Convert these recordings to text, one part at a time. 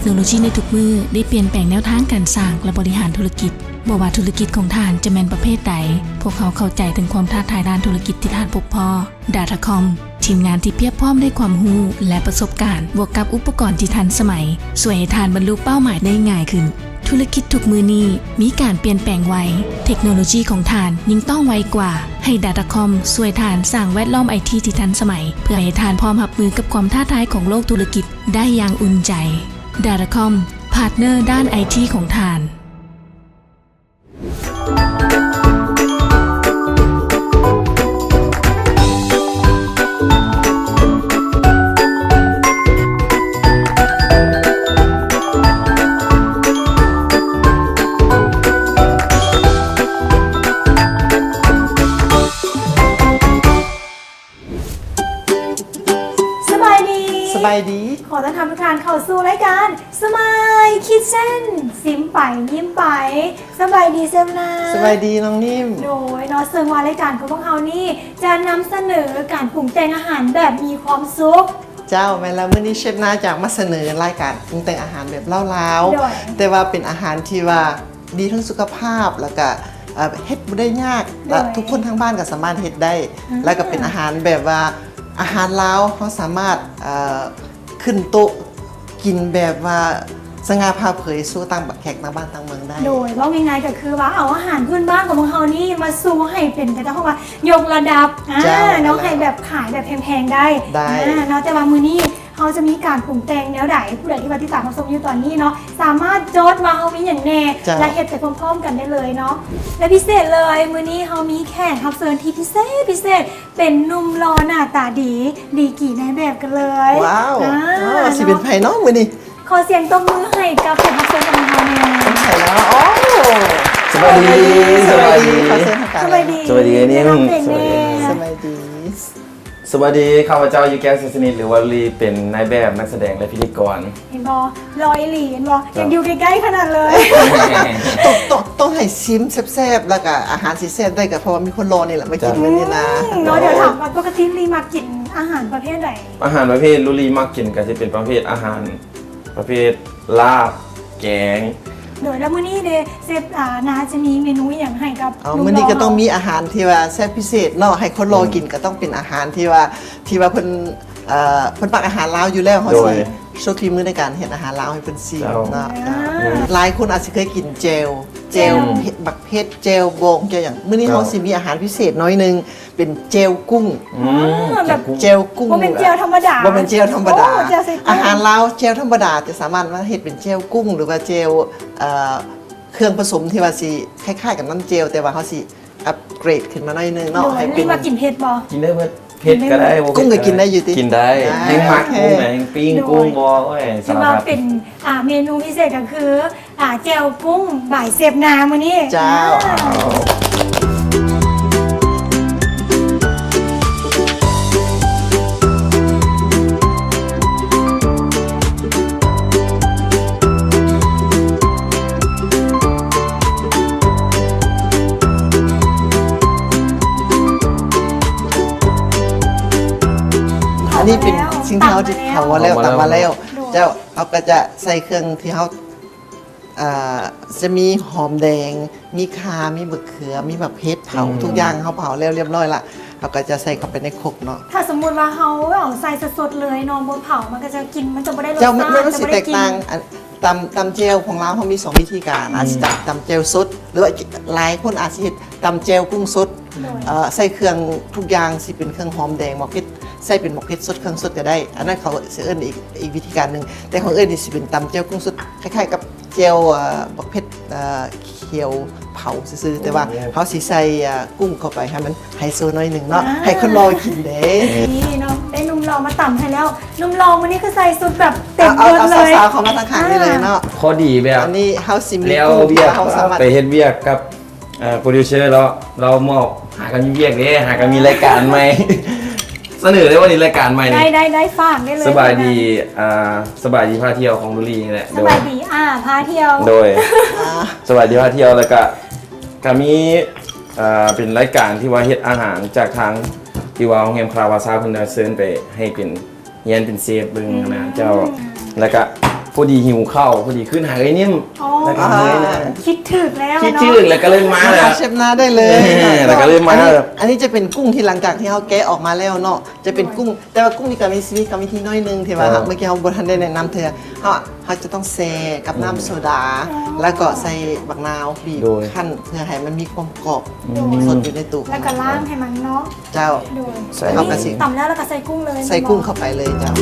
ໂນໂລຊີໃນທຸກມື້ໄດ້ປ່ຽນແປງແນວທາງການສ້າງ ແລະ ບໍລິຫານທຸລະກິດ. ບໍ່ວ່າທຸລະກິດຂອງທ່ານຈະແມ່ນປະເພດໃດ, ພວກເຮົາເຂົ້າໃຈເຖິງຄວາມທ້າທາຍດ້ານທຸລະກິດທີ່ທ່ານພົບພໍ. Datacom ທີມງານທີ່ພຽບພ້ອມດ້ວຍຄວາມຮູ້ ແລະ ປະສົບການ, ບວກກັບອຸປະກອນທີ່ທັນສະໄໝ, ຊ່ວຍໃຫ້ທ່ານບັນລຸເປົ້າໝາຍໄດ້ງ່າຍຂຶ້ນ. ທຸລະກິດທຸກມື້ນີ້ມີການປ່ຽນແປງໄວ, ເທັກໂນໂລຊີຂອງທ່ານຍິ່ງຕ້ອງໄວກວ່າ. ໃຫ້ Datacom ຊ່ວຍທ່ານສ້າງແວດລ້ອມໄອທີທີ່ທັນສະໄໝ, ເພື່ອໃຫ້ທ່ານພ້ອມຮັບມືກັບຄວາມທ້າທາຍຂອງໂລກທຸລະກິດໄດ້ຢ່າງອຸ່ນໃຈ. Datacom ພາດເນີດ້ານໄອທີຂອງທ່ານ. ສະບາຍດີ ສະບາຍດີ ຂໍຕ້ອນຮັບທຸກທ່ານເຂົ້າສູ່ລາຍການ Smile Kitchen ຊິມໄປຍິ້ມໄປ. ສະບາຍດີເຊຟນາ. ສະບາຍດີນ້ອງນິ້ມ. ໂດຍເນາະ ເຊິ່ງວ່າລາຍການຂອງພວກເຮົານີ້ຈະນຳສະເໜີການປຸງແຕ່ງອາຫານແບບມີຄວາມສຸກ. ເຈົ້າ ແມ່ນແລ້ວ ມື້ນີ້ເຊຟນາຈະມາສະເໜີລາຍການປຸງແຕ່ງອາຫານແບບລາວໆ ໂດຍ ແຕ່ວ່າເປັນອາຫານທີ່ວ່າ ດີທັງສຸຂະພາບ ແລ້ວກະ ເອີ ເຮັດບໍ່ໄດ້ຍາກ ແລະ ໂດຍ ທຸກຄົນທາງບ້ານກໍສາມາດເຮັດໄດ້ ອືມ ແລ້ວກໍເປັນອາຫານແບບວ່າ ອາຫານລາວ ເຮົາສາມາດ ເອີ ຂຶ້ນໂຕະກິນແບບວ່າສະຫງ່າຜ່າເຜີຍສູ່ຕ່າງແຂກຕ່າງບ້ານຕ່າງເມືອງໄດ້. ໂດຍ ເວົ້າງ່າຍໆກໍຄືວ່າ ເອົາອາຫານພື້ນບ້ານຂອງພວກເຮົານີ້ມາຊູໃຫ້ເປັນ ເຂົາເຈົ້າເອີ້ນວ່າຍົກລະດັບ ອ່າ ເຈົ້າ ເນາະ ແມ່ນແລ້ວ ໃຫ້ແບບຂາຍແບບແພງໆໄດ້ ໄດ້ ອ່າ ເນາະ ແຕ່ວ່າມື້ນີ້ ເຮົາຈະມີການປຸງແຕ່ງແນວໃດ? ຜູ້ໃດທີ່ວ່າຕິດຕາມຮັບຊົມຢູ່ຕອນນີ້ເນາະ ສາມາດຈົດວ່າເຮົາມີຫຍັງແດ່ ເຈົ້າ ແລະ ເຮັດໄປພ້ອມໆກັນໄດ້ເລີຍເນາະ. ແລະ ພິເສດເລີຍ ມື້ນີ້ເຮົາມີແຂກຮັບເຊີນທີ່ພິເສດພິເສດ ເປັນໜຸ່ມຫຼໍ່ໜ້າຕາດີ ດີກຣີນາຍແບບກັນເລີຍ. ວ້າວ ອ່າ ວ້າວ ຊິເປັນໃຜເນາະມື້ນີ້? ຂໍສຽງຕົບມືໃຫ້ກັບແຂກຮັບເຊີນຂອງເຮົາແດ່. ເປັນໃຜເນາະ? ໂອ້ ສະບາຍດີ ສະບາຍດີ ສະບາຍດີ ຂໍເຊີນທາງການ ສະບາຍດີ ສະບາຍດີ ແນະນຳຕົວເອງແດ່. ສະບາຍດີ. ສະບາຍດີ ຂ້າພະເຈົ້າ ຢູ່ແກ້ວ ເຊສະນິດ ຫຼືວ່າ ລູລີ ເປັນນາຍແບບ ນັກສະແດງ ແລະ ພິທີກອນ. ເຫັນບໍ່? ຫຼໍ່ອີ່ຫຼີ ເຫັນບໍ່? ຍັງຢູ່ໃກ້ໆຂະໜາດເລີຍ. ຕ້ອງ ຕ້ອງ ຕ້ອງໃຫ້ຊິມແຊບໆ ແລ້ວກະອາຫານຊິແຊບໄດ້ ກະເພາະວ່າມີຄົນຫຼໍ່ນີ້ແຫຼະມາກິນມື້ນີ້ນະ. ອືມ ເນາະ ດຽວຖາມກ່ອນ ປົກກະຕິລີລີມັກກິນອາຫານປະເພດໃດ? ອາຫານປະເພດ ລູລີມັກກິນກະຊິເປັນປະເພດອາຫານປະເພດລາບ ແກງ. ໂດຍ ແລ້ວມື້ນີ້ເດ ເຊຟ ອ່າ ນາຈະມີເມນູອີ່ຫຍັງໃຫ້ກັບ ເອົ້າ ລຸງຫຼໍ່? ມື້ນີ້ກໍຕ້ອງມີອາຫານທີ່ວ່າແຊບພິເສດເນາະ ໃຫ້ຄົນຫຼໍ່ ອືມ ກິນ ກໍຕ້ອງເປັນອາຫານທີ່ວ່າ ທີ່ວ່າເພິ່ນ ເອີ ເພິ່ນມັກອາຫານລາວຢູ່ແລ້ວ ເຮົາ ໂດຍ ຊິໂຊຝີມືໃນການເຮັດອາຫານລາວໃຫ້ເພິ່ນຊີມເນາະ. ເຈົ້າ ອືມ ຫຼາຍຄົນອາດຊິເຄີຍກິນແຈ່ວ ແຈ່ວ ແຈ່ວ ເຜັດ ບັກເຜັດ ແຈ່ວບອງ ແຈ່ວຫຍັງ. ມື້ນີ້ເຮົາຊິມີອາຫານພິເສດໜ້ອຍໜຶ່ງ ເປັນແຈ່ວກຸ້ງ. ອືມ ແບບ ແຈ່ວກຸ້ງ ບໍ່ແມ່ນແຈ່ວທຳມະດາ ບໍ່ແມ່ນແຈ່ວທຳມະດາ. ໂອ້ ແຈ່ວໃສ່ກຸ້ງ ອາຫານລາວ ແຈ່ວທຳມະດາຈະສາມາດມາເຮັດເປັນແຈ່ວກຸ້ງ ຫຼືວ່າແຈ່ວ ເອີ ເຄື່ອງປະສົມທີ່ວ່າຊິຄ້າຍໆກັບນ້ຳແຈ່ວ ແຕ່ວ່າເຮົາຊິອັບເກຣດຂຶ້ນມາໜ້ອຍໜຶ່ງເນາະ. ໂດຍ ໃຫ້ເປັນ ນີ້ມາກິນເຜັດບໍ່? ກິນໄດ້ເບິດ ເຜັດກໍໄດ້ ບໍ່ເຜັດກໍໄດ້ ກຸ້ງກໍກິນໄດ້ຢູ່ຕິ? ກິນໄດ້ ອ່າ ແຮ່ງມັກກຸ້ງ ໂອເຄ ແຮ່ງປີ້ງກຸ້ງບໍ່ ໂອ້ຍ ສາລະພັດ. ຖືວ່າເປັນ ອ່າ ເມນູພິເສດກໍຄື ອ່າ ແຈ່ວກຸ້ງບາຍເຊຟນາມື້ນີ້. ເຈົ້າ ອ່າ ອັນນີ້ເປັນສິ່ງທີ່ເຮົາ ເຮົາມາແລ້ວ ຕຳມາແລ້ວ ຕຳມາແລ້ວ ໂດຍ ເຈົ້າ. ເຮົາກໍຈະໃສ່ເຄື່ອງທີ່ເຮົາ ອ່າ ຈະມີຫອມແດງ ມີຂ່າ ມີບັກເຂືອ ມີໝາກເຜັດເຜົາ ອືມ ທຸກຢ່າງເຮົາເຜົາແລ້ວລຽບຮ້ອຍລະ ເຮົາກໍຈະໃສ່ເຂົ້າໄປໃນຄົກເນາະ. ຖ້າສົມມຸດວ່າເຮົາເອົາໃສ່ສົດໆເລີຍເນາະ ບໍ່ເຜົາ ມັນກໍຈະກິນ ມັນຈະບໍ່ໄດ້ລົດຊາດ ເຈົ້າ ມັນ ມັນຊິແຕກຕ່າງ ອັນ ຕຳ ຕຳແຈ່ວຂອງລາວເຮົາມີສອງວິທີການ ອືມ ອາດຊິຕຳ ຕຳແຈ່ວສົດ ຫຼືວ່າຫຼາຍຄົນອາດຊິເຮັດຕຳແຈ່ວກຸ້ງສົດ ໂດຍ ເອີ ໃສ່ເຄື່ອງທຸກຢ່າງ ຊິເປັນເຄື່ອງຫອມແດງ ໝາກເຜັດ ໃສ່ເປັນໝາກເຜັດສົດ ເຄື່ອງສົດກໍໄດ້ ອັນນັ້ນເຂົາຊິເອີ້ນອີກ ອີກວິທີການໜຶ່ງ ແຕ່ຂອງເອື້ອຍນີ້ຊິເປັນຕຳແຈ່ວກຸ້ງສົດ ຄ້າຍໆກັບ ແຈ່ວ ເອີ ບັກເຜັດ ເອີ ຂຽວເຜົາຊື່ໆ ແຕ່ວ່າ ໂອ້ ເຮົາຊິໃສ່ ເອີ ກຸ້ງເຂົ້າໄປໃຫ້ມັນໄຮໂຊໜ້ອຍໜຶ່ງເນາະ ອ່າ ໃຫ້ຄົນຫຼໍ່ກິນເດ້. ນີ້ເນາະ ໄດ້ໜຸ່ມຫຼໍ່ມາຕຳໃຫ້ແລ້ວ. ໜຸ່ມຫຼໍ່ມື້ນີ້ຄືໃສ່ຊຸດແບບເຕັມ ເອົາ ເບິດເລີຍ ເອົາສາວໆເຂົ້າມາທາງຂ້າງນີ້ເລີຍເນາະ ພໍດີແບບ ອັນນີ້ເຮົາຊິມີ ແລ້ວ ກຸ່ມ ວຽກ ເຮົາສາມາດ ໄປເຮັດວຽກກັບ ເອີ ໂປຣດິວເຊີ ແລ້ວ ລາວມອບ ຫາກັນມີວຽກເດ້ ຫາກັນມີລາຍການໃໝ່ ສະເໜີເດ້ ວ່ານີ້ລາຍການໃໝ່ນີ້ ໄດ້ ໄດ້ ໄດ້ ຝາກໄດ້ເລີຍ. ສະບາຍດີ ອ່າ ສະບາຍດີພາທ່ຽວຂອງລູລີນີ້ແຫຼະ. ສະບາຍດີ ໂດຍ ອ່າ ພາທ່ຽວ ໂດຍ ອ່າ ສະບາຍດີພາທ່ຽວ ແລ້ວກະ ກະມີ ອ່າ ເປັນລາຍການທີ່ວ່າເຮັດອາຫານຈາກທາງ ທີ່ວ່າໂຮງແຮມຄາລາວາຊາເພິ່ນເຊີນໄປໃຫ້ເປັນ ຮຽນເປັນເຊຟເບິ່ງນະ ອືມ ເຈົ້າ ແລ້ວກະ ພໍດີຫິວເຂົ້າ ພໍດີຂຶ້ນຫາເອື້ອຍນິ້ມ ອໍ ແລ້ວກໍເອີຍນະ ຄິດຖືກແລ້ວ ຄິດຖືກແລ້ວກໍເລີຍມາ ມາຫາເຊຟນາໄດ້ເລີຍ ເອີ ແລ້ວກໍເລີຍມາ ອັນນີ້ ແບບ ອັນນີ້ຈະເປັນກຸ້ງທີ່ຫຼັງຈາກທີ່ເຮົາແກະອອກມາແລ້ວເນາະ ຈະເປັນກຸ້ງ ແຕ່ວ່າກຸ້ງນີ້ກໍມີຊີວິດ ກໍມີທີ່ໜ້ອຍໜຶ່ງທີ່ວ່າ ເອີ ເມື່ອກີ້ເຮົາບໍ່ທັນໄດ້ແນະນຳເທື່ອ ເຮົາ ເຮົາຈະຕ້ອງແຊ່ກັບນ້ຳ ອືມ ໂຊດາ ອໍ ແລ້ວກໍໃສ່ບັກນາວບີບ ໂດຍ ຄັ້ນເພື່ອໃຫ້ມັນມີຄວາມກອບ ອືມ ສົດຢູ່ໃນໂຕຂອງມັນ ແລ້ວກໍລ້າງໃຫ້ມັນເນາະ ເຈົ້າ ໂດຍ ໃສ່ ເຮົາກໍຊິ ຕຳແລ້ວ ແລ້ວກໍໃສ່ກຸ້ງເລີຍ ໃສ່ກຸ້ງເຂົ້າໄປເລີຍເຈົ້າ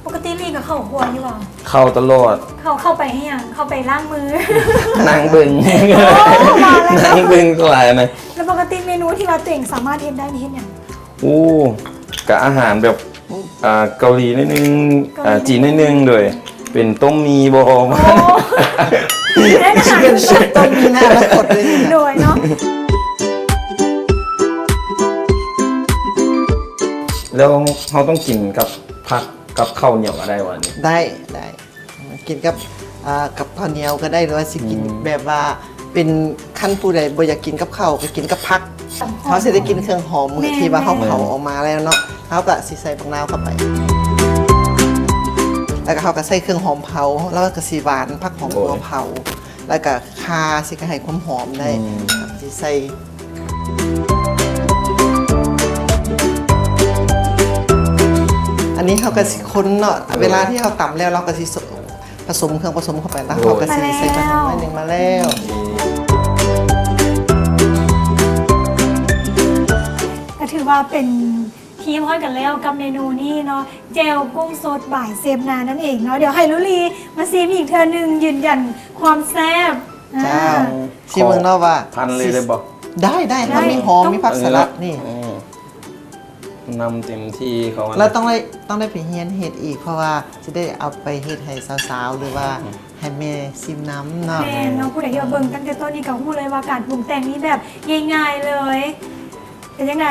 ປົກກະຕິລີ້ກໍເຂົ້າຄົວຢູ່ບໍ່? ເຂົ້າຕະຫຼອດ ເຂົ້າ ເຂົ້າໄປເຮັດຫຍັງ? ເຂົ້າໄປລ້າງມື ນັ່ງເບິ່ງ ໂອ້ ວ່າແລ້ວ ນັ່ງເບິ່ງຫຼາຍນະ ແລ້ວປົກກະຕິເມນູທີ່ວ່າຕົວເອງສາມາດເຮັດໄດ້ນີ້ເຮັດຫຍັງ? ໂອ້ ກະອາຫານແບບ ອ່າ ເກົາຫຼີໜ້ອຍໜຶ່ງ ເກົາຫຼີ ອ່າ ຈີນໜ້ອຍໜຶ່ງ ໂດຍ ເປັນຕົ້ມໝີ່ບໍ່ ໂອ້ ເປັນເຊຟຕົ້ມໝີ່ໃນອະນາຄົດເລີຍນີ້ນະ ໂດຍເນາະ ແລ້ວເຮົາຕ້ອງກິນກັບຜັກກັບເຂົ້າໜຽວກໍໄດ້ວະນີ້? ໄດ້ ໄດ້ ກິນກັບ ອ່າ ກັບເຂົ້າໜຽວກໍໄດ້ ຫຼືວ່າຊິກິນ ອືມ ແບບວ່າ ເປັນ ຄັນຜູ້ໃດບໍ່ຢາກກິນກັບເຂົ້າກໍກິນກັບຜັກ ເຮົາຊິໄດ້ກິນເຄື່ອງຫອມ ແມ່ນ ທີ່ວ່າເຮົາເຜົາອອກມາແລ້ວເນາະ ເຮົາກໍຊິໃສ່ບັກນາວເຂົ້າໄປ ແລ້ວກໍເຮົາກໍໃສ່ເຄື່ອງຫອມເຜົາ ແລ້ວກໍຊິຫວານ ຜັກຫອມ ໂດຍ ຫົວເຜົາ ແລ້ວກໍຂ່າ ຊິກໍໃຫ້ຄວາມຫອມໄດ້ ອືມ ຊິໃສ່ ອັນນີ້ເຮົາກໍຊິຄົນເນາະ ໂດຍ ເວລາທີ່ເຮົາຕຳແລ້ວ ເຮົາກໍຊິ ປະສົມເຄື່ອງປະສົມເຂົ້າໄປ ແລ້ວເຮົາກໍຊິໃສ່ປາແຊວໜ້ອຍໜຶ່ງມາແລ້ວ ກໍຖືວ່າເປັນທີ່ຮຽບຮ້ອຍກັນແລ້ວກັບເມນູນີ້ເນາະ ແຈ່ວກຸ້ງສົດບາຍເຊຟນານັ້ນເອງເນາະ ດຽວໃຫ້ລຸລີມາຊີມອີກເທື່ອໜຶ່ງ ຢືນຢັນຄວາມແຊບ ເຈົ້າ ອ່າ ຊີມເບິ່ງເນາະວ່າ ພັນເລີຍໄດ້ບໍ່? ໄດ້ ໄດ້ ໄດ້ ມັນມີຫອມ ມີຜັກສະຫຼັດນີ້ ອືມ ນຳເຕັມທີ່ເຂົາ ແລ້ວຕ້ອງໄດ້ ຕ້ອງໄດ້ໄປຮຽນເຮັດອີກ ເພາະວ່າຈະໄດ້ເອົາໄປເຮັດໃຫ້ສາວໆ ຫຼືວ່າ ອືມ ໃຫ້ແມ່ຊີມນຳເນາະ ແມ່ນເນາະ ຜູ້ໃດທີ່ວ່າເບິ່ງຕັ້ງແຕ່ຕົ້ນນີ້ກໍຮູ້ເລີຍວ່າການປຸງແຕ່ງນີ້ແບບງ່າຍໆ ເລີຍ ເປັນຈັ່ງໃດ?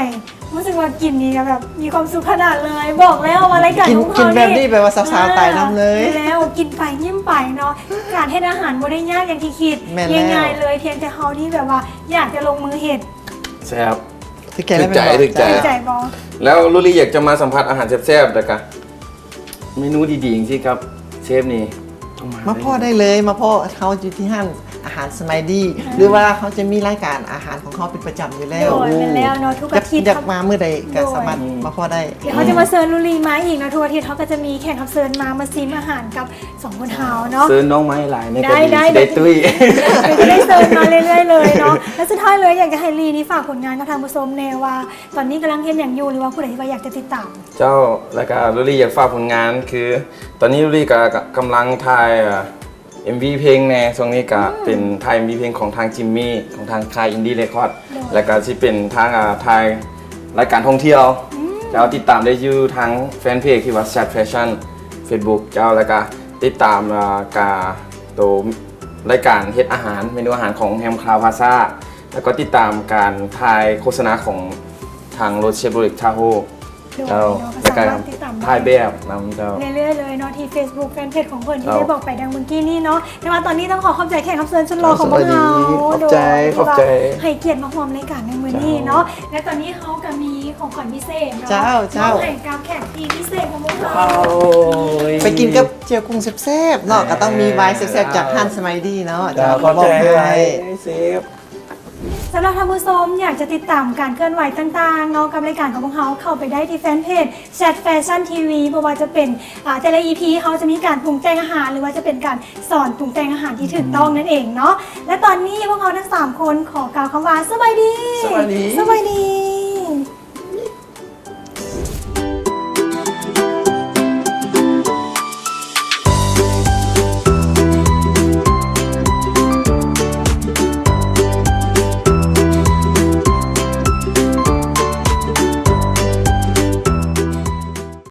ຮູ້ສຶກວ່າກິນນີ້ກໍແບບມີຄວາມສຸກຂະໜາດເລີຍ ບອກແລ້ວວ່າລາຍການ ກິນ ຂອງເຮົານີ້ ກິນແບບນີ້ແປວ່າສາວໆ ຕາຍນຳເລີຍ ແມ່ນແລ້ວ ກິນໄປຍິ້ມໄປເນາະ ການເຮັດອາຫານບໍ່ໄດ້ຍາກຢ່າງທີ່ຄິດ ແມ່ນແລ້ວ ງ່າຍໆ ເລີຍ ພຽງແຕ່ເຮົານີ້ແບບວ່າຢາກຈະລົງມືເຮັດ ແຊບ ຖືກໃຈແລ້ວແມ່ນບໍ່? ຖືກໃຈ ຖືກໃຈ ຖືກໃຈບໍ່? ແລ້ວລຸລີຢາກຈະມາສຳຜັດອາຫານແຊບໆ ແລ້ວກະເມນູດີໆ ຈັ່ງຊີ້ກັບເຊຟນີ້ ມາພໍ້ໄດ້ເລີຍ ມາພໍ້ເຮົາຢູ່ທີ່ຮ້ານອາຫານສະໄມດີ ອ່າ ຫຼືວ່າເຮົາຈະມີລາຍການອາຫານຂອງເຮົາເປັນປະຈຳຢູ່ແລ້ວ ໂດຍ ແມ່ນແລ້ວເນາະ ທຸກອາທິດ ຢາກ ຢາກມາມື້ໃດກໍສາມາດ ໂດຍ ມາພໍ້ໄດ້ ດຽວເຮົາຈະມາເຊີນລຸລີມາອີກເນາະ ທຸກອາທິດເຮົາກໍຈະມີແຂກຮັບເຊີນມາ ມາຊີມອາຫານກັບ ສອງຄົນເຮົາເນາະ ເຊີນນ້ອງມາໃຫ້ຫຼາຍແນ່ ໄດ້ ກໍດີ ໄດ້ ຊິໄດ້ຕຸ້ຍ ເດີ ຈະໄດ້ເຊີນມາເລື້ອຍໆ ເລີຍເນາະ ແລະ ສຸດທ້າຍເລີຍ ຢາກຈະໃຫ້ລີນີ້ຝາກຜົນງານກັບທ່ານຜູ້ຊົມແນ່ວ່າ ຕອນນີ້ກຳລັງເຮັດຫຍັງຢູ່ ຫຼືວ່າຜູ້ໃດທີ່ວ່າຢາກຈະຕິດຕາມ ເຈົ້າ ແລ້ວກໍລຸລີຢາກຝາກຜົນງານ ຄືຕອນນີ້ລຸລີກໍກຳລັງຖ່າຍ ເອີ ເອັມວີ ເພງແນ່ ຊ່ວງນີ້ກໍ ອືມ ເປັນຖ່າຍ ເອັມວີ ເພງຂອງທາງຈິມມີ ຂອງທາງຄ້າຍອິນດີເຣຄອດ ໂດຍ ແລ້ວກໍຊິເປັນທາງ ອ່າ ຖ່າຍລາຍການທ່ອງທ່ຽວ ອືມ ເຈົ້າ ຕິດຕາມໄດ້ຢູ່ທາງແຟນເພຈທີ່ວ່າ Chat Fashion Facebook ເຈົ້າ ແລ້ວກໍ ຕິດຕາມ ອ່າ ກາ ໂຕລາຍການເຮັດອາຫານ ເມນູອາຫານຂອງໂຮງແຮມ Crowne Plaza ແລ້ວກໍຕິດຕາມການຖ່າຍໂຄສະນາຂອງທາງລົດ Chevrolet Tahoe ໂດຍ ເຈົ້າ ເນາະ ແລ້ວກໍ ກໍສາມາດຕິດຕາມໄດ້ ຖ່າຍແບບນຳ ເຈົ້າ ເລື້ອຍໆ ເລີຍເນາະ ທີ່ Facebook ແຟນເພຈຂອງເພິ່ນທີ່ ເຈົ້າ ໄດ້ບອກໄປດັ່ງເມື່ອກີ້ນີ້ເນາະ ແຕ່ວ່າຕອນນີ້ຕ້ອງຂໍຂອບໃຈແຂກຮັບເຊີນສຸດຫຼໍ່ຂອງພວກເຮົາ ເຈົ້າ ສະບາຍດີ ໂດຍ ຂອບໃຈ ທີ່ວ່າ ຂອບໃຈ ໃຫ້ກຽດມາຮ່ວມລາຍການໃນມື້ນີ້ເນາະ ເຈົ້າ ແລະ ຕອນນີ້ເຮົາກໍມີຂອງຂວັນພິເສດເນາະ ເຈົ້າ ເຈົ້າ ມອບໃຫ້ກັບແຂກທີ່ພິເສດຂອງພວກເຮົາ ວ້າວ ໄປກິນກັບ ແຈ່ວກຸ້ງແຊບໆ ເນາະ ອ່າ ກໍຕ້ອງມີວາຍແຊບໆ ຈາກຮ້ານສະໄມດີເນາະ ເຈົ້າ ເຈົ້າ ຂໍມອບໃຫ້ ເຊຟ ສຳລັບທ່ານຜູ້ຊົມຢາກຈະຕິດຕາມການເຄື່ອນໄຫວຕ່າງໆ ເນາະ ກັບລາຍການຂອງພວກເຮົາ ເຂົ້າໄປໄດ້ທີ່ແຟນເພຈ Chat Fashion ທີວີ ບໍ່ວ່າຈະເປັນ ອ່າ ແຕ່ລະ ອີ ພີ ເຮົາຈະມີການປຸງແຕ່ງອາຫານ ຫຼືວ່າຈະເປັນການສອນປຸງແຕ່ງອາຫານທີ່ຖືກຕ້ອງນັ້ນເອງເນາະ ແລະ ຕອນນີ້ພວກເຮົາທັງສາມຄົນຂໍກ່າວຄຳວ່າ ສະບາຍດີ ສະບາຍດີ ສະບາຍດີ.